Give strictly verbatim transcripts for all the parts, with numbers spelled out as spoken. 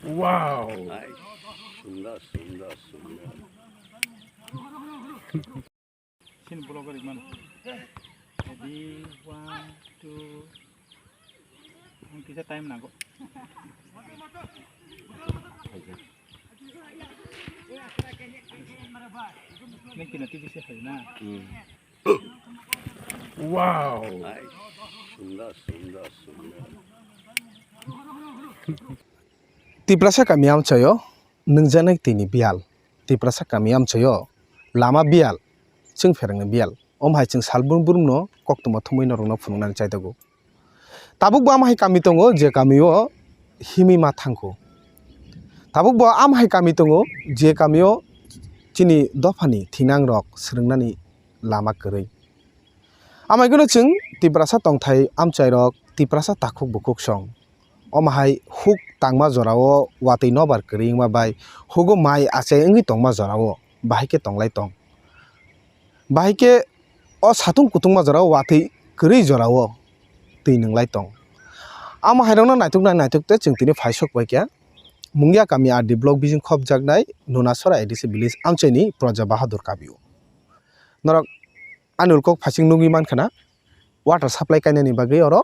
Wow. Nice. Sundor, sundor, sundor. Sini vlog rimano. Ready, one, two. Ang kisa time nago. Nang kina T V se hai na. Hmm. Wow. Nice. Sundor, sundor, sundor. Tiprasa kami amchaio nwngjaknai tini biyal. Tiprasa kami amchaio lama biyal, chwng pherangni biyal. Omo hai chwng salbrum brumno koktwma thumwi norokno phunuknani chai tongo. Tabukbo ama hai kami tongo, je kamio himwi ma thangkhu. Tabukbo ama hai kami tongo, je kamio chini dophani thinangrok swrwngnani lama kwrwi. Amaikeno chwng Tiprasa tongthai amchairok, Tiprasa takhuk bukhuk song. Omo hai huk tangma jorao watwi nobar kwrwi wngma bai hugo mai achai wngwi tongma jorao bahai khe tonglai tong. Bahai khe o satung kutungma jorao watwi kwrwi jorao twi nwnglai tong. Amo hairokno naituknai naitukte chwng tini phai sok bai kha Mungia kami R D block bising khopjaknai Nunasora A D C village amchaini Praja Bahadur kabio. Norok ani ulo kok phasing nugwi mankha na, water supply kainani bagwi oro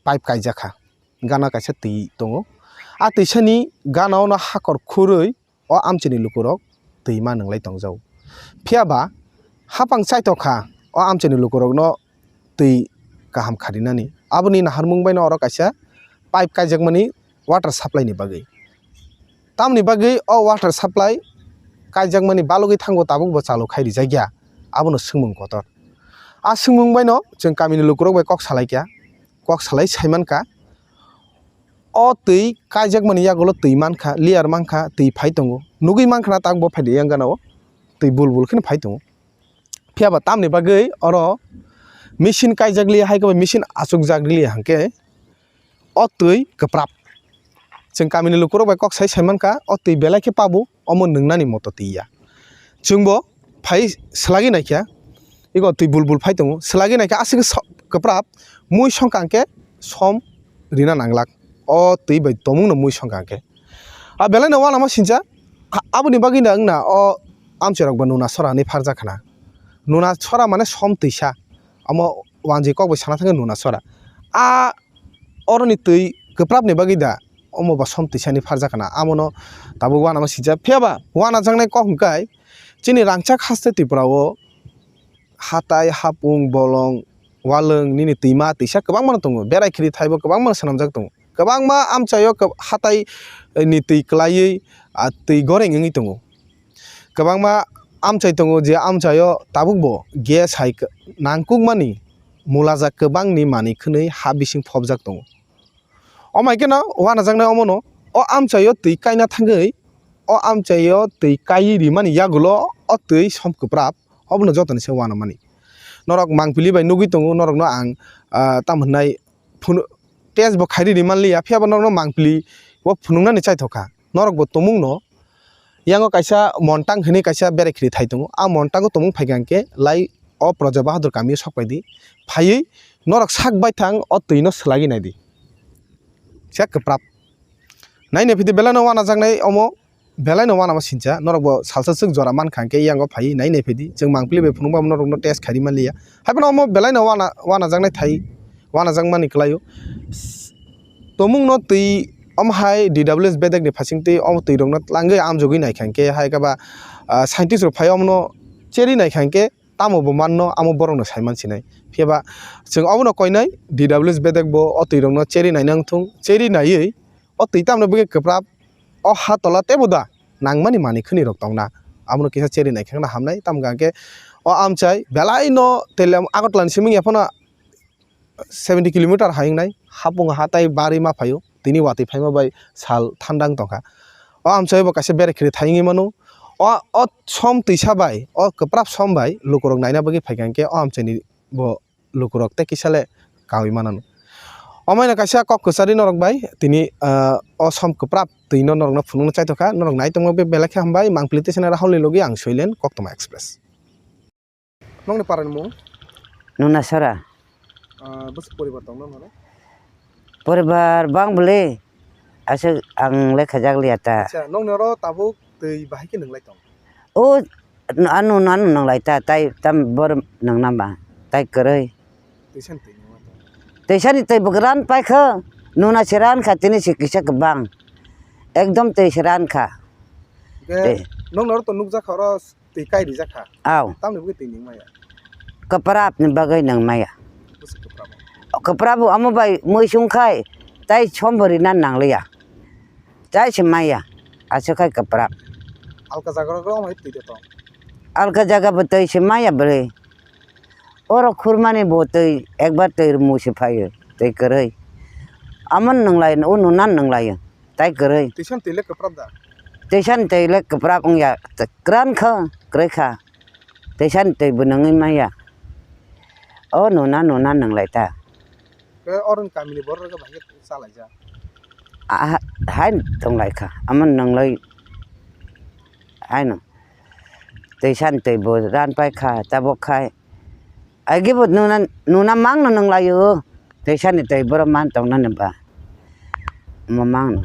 pipe kaijakha, gana kaisa twi tongo. A twisani gana-o no hakor khurwi o amchaini lukurok twi ma nwnglai tongjago. Phiya ba hapang chaithok kha o amchaini lukurokno twi kaham kharinani. Aboni naharmung baino oro kaisa pipe kaijakmani water supply ni bagwi. Tamoni bagwi o water supply kaijakmani balugwi thango tabukbo chalu khai rijakya, abono swngmung kotor. A swngmung baino chwng kamini lukurok bai kok salaikha, kok salai saimankha. O twi kaijakmani yagulo twi mankha, layer mankha, twi phai tongo. Nugwi mankha na tabukbo phaidi yang gana-o twi bul bul kheno phai tongo. Phiya ba tamni bagwi oro machine kaijak liya, hai khe bai machine achukjak liya hwnkhe o twi kwprap. Chwng kamini lukurok bai kok sai saimankha, o twi belai khe pabu, omo nwngnani moto twi ya. Chwngbo phai swlagwi naikha, ego twi bul bul phai tongo, swlagwi naikha aswk so-, kwprap mui songkha hwnkhe som rina nanglak. O twi bai tongmungno mui songkha hwnkhe. A belaino uanama sincha, a-, aboni bagwino wngna o amchairokbo Nunasora hinwi pharjak khna. Nunasora mane som twisa, omo wanjwi kokbai sana thangkhe Nunasora. A oroni twi kwprapni bagwi da, omo ba som twisani pharjak khna, amono tabuk uanama sincha. Phiya ba uanajaknai kok hwnkhe chini rangchak haste Tripura o hatai, hapung, bolong, walwng, nini twima twisa kwbangmano tongo. Berai khiri thaibo kwbangmano swnamjak tongo. Kwbangma amchaio kwb-, hatai, eh, ni twi kwlaiwi, ah, twi goreng wngwi tongo. Kwbangma amchai tongo, je amchaio tabukbo gas hai k-, nangkukmani mulajak kwbangni manwi khwnwi ha bising phobjak tongo. Omo hai kheno uanajaknai omono o amchaio twi kaina thangwi, o amchaio twi kaiwi rimani yagulo o twi som kwprap, obono jotoni se uanamani. Norok mangpili bai nugwi tongo, norokno ang, ah, tamo hwnai phunu-, test bo khairi ri manliya, phiya bo norokno mangpili o phunuknani chaithok kha. Norok bo tumungno yango kaisa montang hinwi kaisa berai khiri thai tongo. A montango tumung phaikha hwnkhe lai o Praja Bahadur kamio sok paidi. Phaiwi norok sak baithang o twino swlagwi naidi. Kisa kwprap. Nai nai phidi belaino uanajaknai omo. Belaino uanama sincha, norokbo salsa swk jora mankha hwnkhe yango phaiwi nai nai phaidi. Chwng mangpili bai phunukba norokno test khairi manliya. Haiphano omo belaino uana-, uanajaknai thai, uanajakmani kwlaio. Tomungno twi omo hai D W S bedekni phasingtwi omo twirokno tlangwi amjogwi naikha hwnkhe, hai khe ba, ah, scientist rok phai omono cherwi naikha hwnkhe, tamo bo manno, amo borokno sai mansinai. Phiya ba chwng obono koinai D W S bedek bo o twirokno cherwi naina wngthung, cherwi naiwi o twi tamni bagwi kwprap, o ha tola teibo da nangmani manwi khwnwi rok tongna, abono kisa cherwi naikhe wngna hamnai. Tamo hwnkhe o amchai belai no tele Agartala ni simi wngya phano seventy kilometer hai wngnai, hapung hatai barwi ma phaio, tini watwi phaima bai sal thanda wng tongkha. O amchai bo kaisa berai khiri thai wngwi mano. O, o som twisa bai, o kwprap som bai lukurok naina bagwi phaikha hwnkhe o amchaini bo lukurok tei kisa le kaui manano. Omoino kaisa kok kwcharwi norok bai tini, ah, o som kwprap twino norokno phunukna chaithokha, norok naitongma be belai khe hambai, mangpili tei sene Rahulni logi ang Soilen, Koktwma Express. Nokni parani mung? Nunasora. Ah, bwswk poribar tongno norok? Poribar bang bwle. Aswk ang le khajak liya ta. Acha, nokni oro tabuk twi bahai khe nwnglai tong? O, ano, ano nwnglai ta, tai tam bor nwngnama, tai kwrwi. Twisani twi nwnglai tong? Twisani twi bo ran pai kha, nuna se ran kha, tini se kisa kwbang. Ekdom twi se ran kha. Hwnkhe twi. Nokni oro to nukjak kha oro. Twi kai rijak kha. Aw. Tamni bagwi twi nwng maya? Kwprap ni bagwi nwng maya. Bwswk kwprap o? Kwprap bo amo bai mui sung khai, tai sombo rina nangliya. Tai se maya, aswk khai kwprap. Alka jaga rok rok mai twi de tong? Alka jaga bo twi se maya bwrwi. Oro khurmani bo twi ekbar twi musi phaio, twi kwrwi. Amo nwnglai, o nuna nwnglai. Tai kwrwi. Twisan twi le kwprap da? Twisan twi le kwprap wngya, kwran kha, kwrwi kha. Twisan twi bo nungwi maya. O nuna, nuna nunglai ta. Khe oroni kamini borok rok bahai khe chalaijak? Ah, hai tonglai kha. Amo nunglai haino. Twisan twi bo ran pai kha, tabok khai. Agi bo nuna, nuna mangno nunglaio. Twisani twi borok man tongnani ba. Omo mangno.